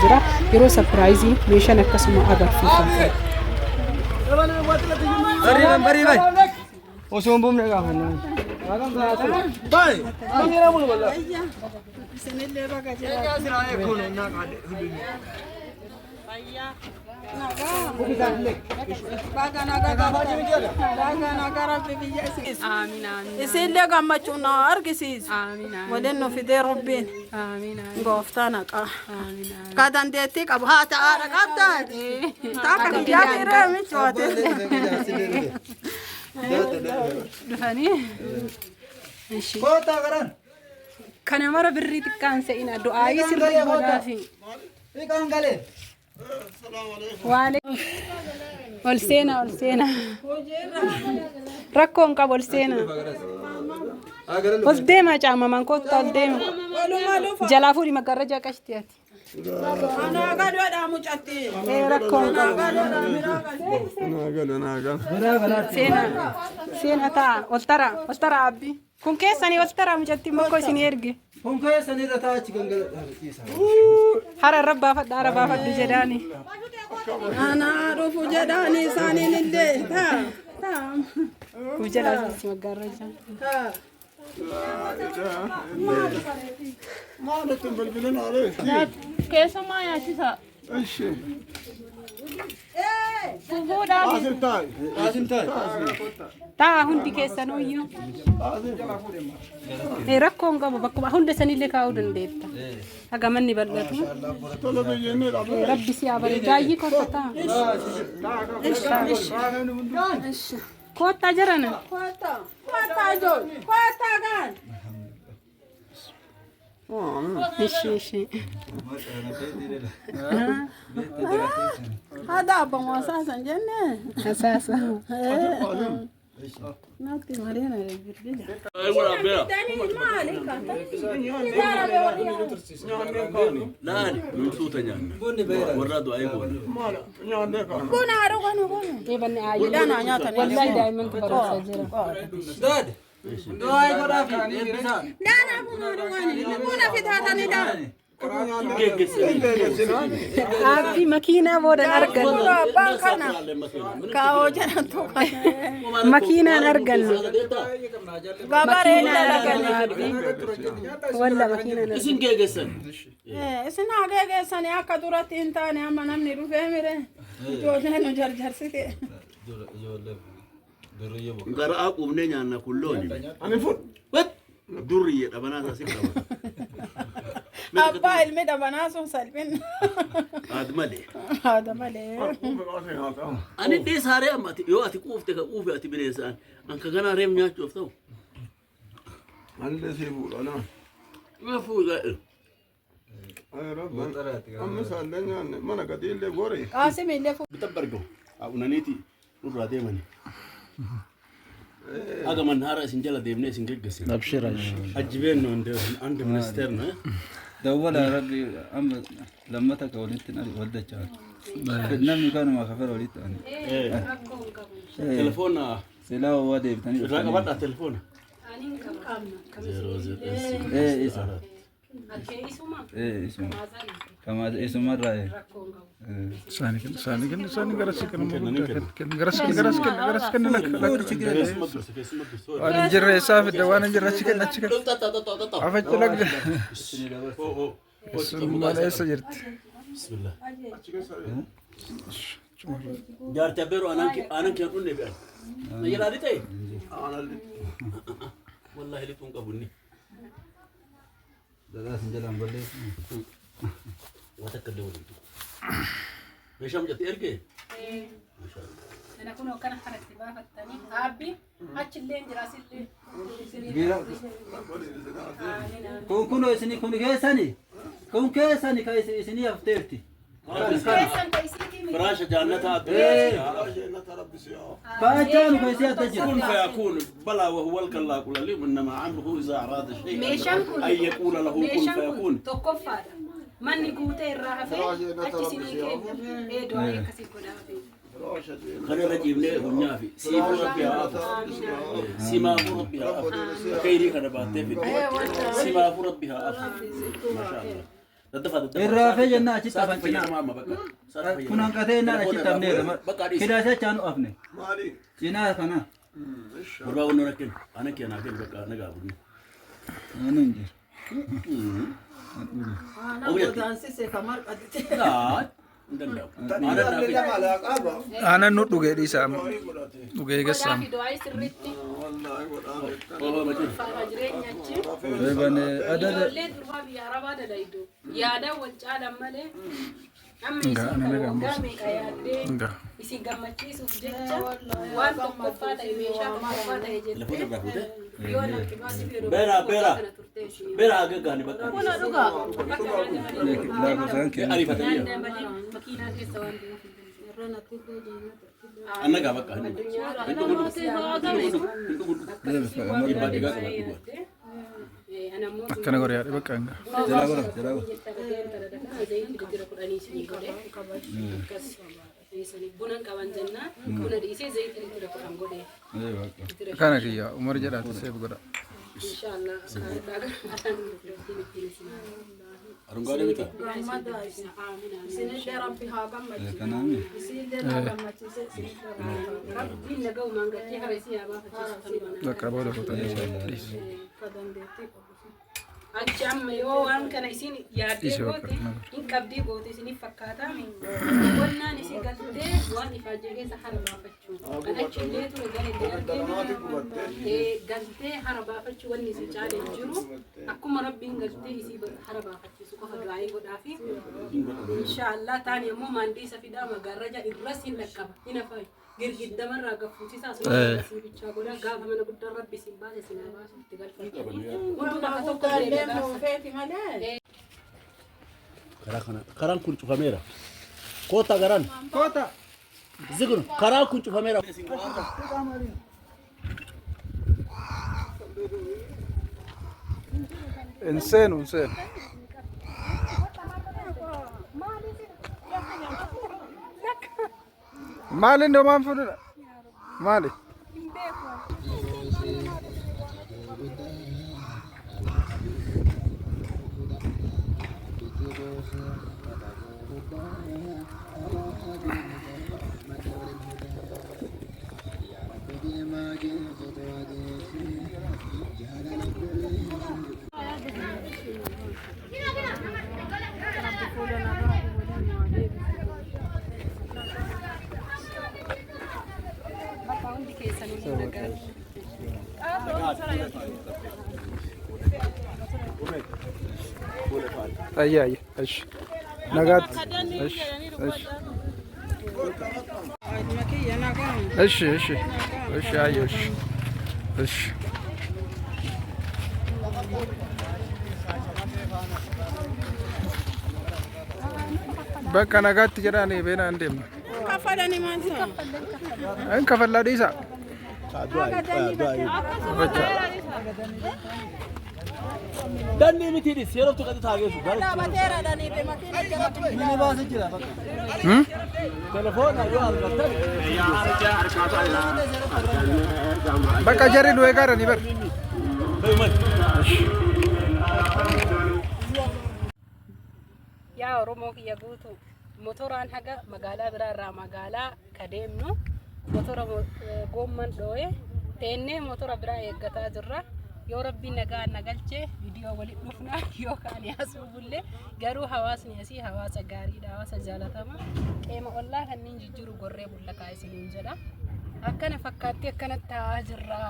jira. Yeroo sapiraayiziin meeshaan akkasuma agarsiifamu. Osoo hin buufne gaafannaa. Isinillee baga jiraatu. Baga nagaa baga nagaa rabbi biyya isin. Amiin amiin. Isinillee gammachuu na argisiisu. Amiin amiin. Waliin nu fidee rabbiin Amiin amiin. gooftaa naqaa. Amiin amiin. Ka dandeettii qabu haa ta'aadha qabdaati. Taaka biyyaatti irra michoote. Dhufanii. Ishi. Kootaa garaan. Kana mara birrii xiqqaan se'ina du'aayii sirrii godhaafi. Hiikaan galee. Waale. Ol seenaa ol seenaa. Rakkoo hin qabu ol seenaa. Ol deemaa caamamaan kottaa ol deema. Jalaa fuudhi maggaarrajaa qashti ati. Anaa gadoodhaa mucatti. Ee rakkoo hin qabu. Seenaa seenaa ta'a ol taraa ol taraa abbi. Kun keessanii ol taraa mucattiin makkoo isin erge. Kun keessan irra taa'aa achi gangaladhaa. Hara irra baafadha hara baafadhu jedhaani. Anaa dhufu jedhaani isaaniin illee taa taa Kun jalaa si maggaarrajaa. taa. Keessumaa nyaachisa. Fufuudhaaf Qaasim taa'i. Taa hundi keessanuyyuu. Ee rakkoo hin qabu bakkuma hunda sanillee kaa'uu dandeetta. Haga manni bal'atu. Ee, Rabbi si haa bareedu. Jaayyii kottaa taa. Kottaa jarana. Kottaa kottaa ijoollee kottaa gaan. Ishi ishi. Hada abbaan wasaasan jenne. Asaasa. Natti malee na bilbila. Laali numsuuta nyaanna. Warra du'aa goona. Buna haadha gonu. Ee banne aayee. Midhaan nyaatanii. Wallahi daa'immantu barumsa jira. Daad. Du'aa godhaafi eebbisaa. Daana buna haadha gonu. Buna fitaatanii daana. Abbi makiinaa boodan argannu. Abbaan kana kaa'oo jedhamtu kana. Makiinaan argannu. Babaree Makiinaan argannu abbi. Walla makiinaan argannu. Isin geeggessan. Isin haa geeggeessanii akka duratti hin taane amma namni dhufee mire. Ijoollee nu jarjarsite. Garaa quufnee nyaanna kullooni. Ani fud. Durriyyee dhabanaa isaa si qaba. Abbaa ilmi dhabanaa sun salphinna. Haad malee. Haadha malee. Ani dhiisaaree amma ati yoo ati quufte ka quufe ati bineensaan an ka ganaa reef nyaachuuf ta'u. Anillee sii fuudha naa. Yoo fuudha. Amma isaallee nyaanne mana gadiillee gore. Qaasim illee Bitan bargo. Haa'unaniiti nurraa deemani. Haga manhaara isin jala deemnee isin geggeessina. Abshir abshir. Ajjibeen nu andi ministeer na. Dawwala rabbi amma lammata ka walitti wal dachaa. Namni kanuma kafara walitti ani. Telefoona Silaa waa deebitanii irraa qabadhaa telefoona. Eh isa. Eh isuma. Kama isumarraa eh. Isaanii kenna isaanii kenna isaanii gara si kenna kenna gara si kenna gara si kenna gara si kenna lakka lakka. Keessuma dursa keessuma dursa. Waan hin jirre isaa fidda waan hin jirre achi kenna achi kenna. Afachi lakka. Sun eessa jirti? Bismillah. Jaarti abbeeroo aanan kee dhunne bi'an. Na jalaa lixee? Wallaahi lixuun qabu inni. Dhadhaa sin jalaan balleessu. Waa takka illee waliin tuqu. Meeshaa mucatti ergee? Kana kun akkana kanatti baafattanii abbi achillee jira asillee. Kun kunoo isinii kun keessani. Kun keessani ka isinii hafteerti. Keessan ka isiitii miti. Firaasha jaannataa Kaachaan ka isii adda jira. كن فيكون بلى وهو الخلاق العليم انما امره اذا اراد شيئا Meeshaan kun ان يقول له كن meeshaan kun فيكون tokkoffaadha. Manni guutee irraa hafee achi isinii kenna. Ee du'aa akkasii godhaafi. Kana irra ciifnee hunyaafi siifuu rabbi haa afu simaafuu rabbi haa afu khayrii kana baattee fidde simaafuu rabbi haa afu maashaa Allah. Daddafa daddafa. Irraa hafee jennaan achitti Sa'aatii hafan cinaa. fayyadamaa amma bakka. Sa'aatii fayyadamaa. Kun hanqatee jennaan achitti hafneerra. Bakka dhiisi. Kilaasii achaan hafne. Maali? Cinaa kana. Gurbaa wannoo rakkeen. Ana kee naa kennu bakka nagaa bulni. Ani hin jiru. Ogeetti. Godaansise ka marqatite. Laa hin danda'amu. Aanan naa Illee kennu. lama alaa qaba. Aannan nu dhugee dhiisa amma. Dhugee gessaam. Godhaa fi du'aa sirriitti Wallaahi godhaa beektan. Oo machi. faana jireenya achi. Reebane adada. Ijoollee durbaa biyya arabaa dalaydu yaada wal caalan malee amma isin Nga, kana ana nagaan waggaa buusa. meeqa yaaddee Nga. isin gammachiisuuf jecha waan tokkoffaa ta'e meeshaa tokkoffaa ta'e Telefoona jettee irraa fuutee. yoo namni baasii yeroo Beera beera. kana turtee isin Beera haga gaani bakka. Kuna dhugaa. Lakkoofsaan kennu. Ariifatanii. Naannoo malee makiinaa keessa waan deemuuf hin Anna gaa bakka. Hin dhugu. Hin dhugu. Dhiibbaa dhiigaa qaba dhuguu. Akkana godhe yaadhe bakka nga. Jalaa godha jalaa godha. Buna qaban jennaan buna dhiisee zayitii litira 10 godhe. Ee bakka. Kana kiyya Umar jedhaati seef godha. Inshallah Arungaadee bitaa. Gammada isin. Isinillee Rabbi haa gammachiisu. Kanaami. Isinillee haa gammachiise. Isinillee Rabbi haa Rabbiin nagaumaan galchee hara isii haa baafachiisu kanuma. Bakka booda kotanii dhiisi. Akka dandeettii qabu. Achi amma yoo waan kana isin yaaddee Dhiisi bakka. goote hin qabdii goote isiniif fakkaataa qonnaan isii galtee waan ifaajee keessa hara baafachuu. Kan achi illee ture gara itti argee galtee hara baafachuu wanni isin caalee jiru akkuma rabbiin galtee isii hara baafachiisu qofa du'aayii godhaa fi inshaallah taani ammoo maandiisa fidaa magaarraja irras hin dhaqqaba hin hafaayu. Girgiddamarraa gaffuusisaa asuma bichaa godhaa gaafa mana guddaan rabbi isin baase isin haa baasu itti galfatanii. Wantu bakka tokko Guddaallee deeme nuufeeti malee. Karaa kana karaan kun cufameera. Koota garaan. Koota. Zignu karaan kun cufameera. Hin seenu hin seenu. Maali indoo maan fuudhudha? Maali? Bakka hundi keessanuu nagaa. Ayya ayya. Ishi. Nagaatti. Ishi. Ishi. Ilma kiyya nagaa. Ishi ishi. Ishi ayya ishi. Ishi. Bakka nagaatti jedhaanii beenaa hin deemna. Kaffalanii maal ta'a? Hin kafallaa dhiisaa. Danni miti dhis yeroo tokko taageessu. Dhaabateera dhaniibe makiina jala. Mini baasa jira bakka. Telefoona yoo argattan. Bakka jarri nu eegaaranii bar. Yaa Oromoo kiyya guutu motoraan haga magaalaa biraa irraa magaalaa ka deemnu motora goomman dhoo'e teennee motora biraa eeggataa jirra. Yoo rabbiin nagaa na galchee viidiyoo waliin dhufna yookaan yaasuu bulle garuu hawaasni asii hawaasa gaariidha hawaasa jaalatama qeema ollaa kanneen jijjiiru gorree bulla kaa isiniin jedha. Akkana fakkaatti akkanatti taa'aa jirra.